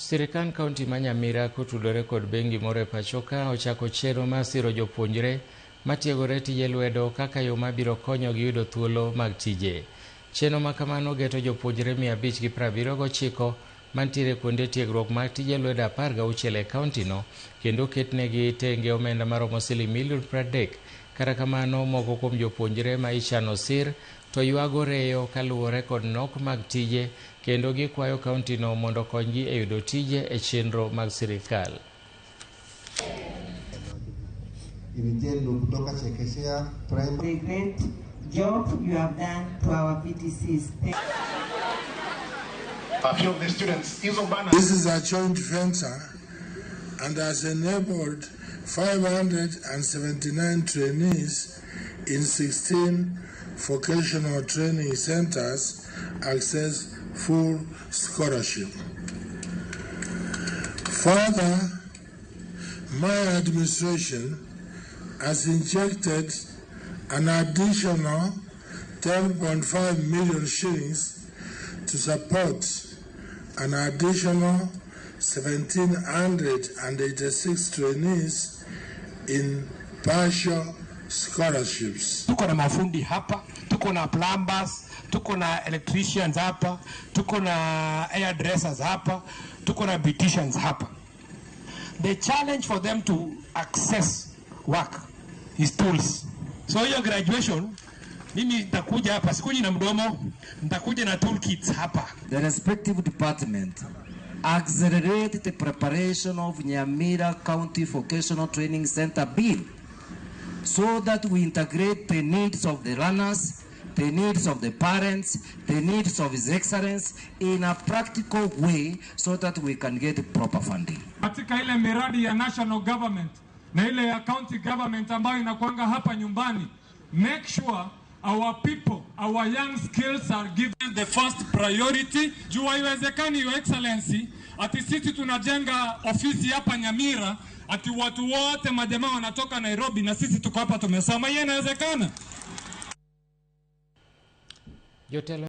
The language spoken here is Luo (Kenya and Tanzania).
Sirkand kaunti ma Nyamira kotudore kod bengi moro e pacho ka ochako chenro mar siro jopuonjre matiegore tije lwedo kaka yo mabiro konyogi yudo thuolo mag tije. Chenro ma kamano geto jopuonjre 579 mantiere kuonde tiegruok mag tije lwedo 16 e kaunti no kendo oketnegi tenge omenda maromo siling milion 30. Kata kamano moko kuom jopuonjre ma ichano sir to ywago reyo kaluwore kod nok mag tije kendo gikwayo kaunti no mondo okonygi e yudo tije e chenro mag sirikal. Vitendo kutoka Chekechea Primary. The great job you have done to our VTCs. A few of the students, hizo bana. This is a joint venture and has enabled 579 trainees in 16 vocational training centers access full scholarship. Further, my administration has injected an additional 10.5 million shillings to support an additional 1,786 trainees in partial scholarships. Tuko na mafundi hapa, tuko na plumbers, tuko na electricians hapa, tuko na hairdressers hapa, tuko na beauticians hapa. The challenge for them to access work is tools. So hiyo graduation mimi nitakuja hapa, sikuji na mdomo, nitakuja na toolkits hapa. The respective department accelerate the preparation of Nyamira County Vocational Training Center bill so that we integrate the needs of the learners, the needs of the parents, the needs of His Excellency in a practical way so that we can get proper funding. Katika ile miradi ya national government na ile ya county government ambayo inakuanga hapa nyumbani, make sure our people, our young skills are given the first priority. Juu haiwezekani, Your Excellency, ati sisi tunajenga ofisi hapa Nyamira, ati watu wote majamaa wanatoka Nairobi na sisi tuko hapa tumesoma. Hiyo inawezekana? Jotelo.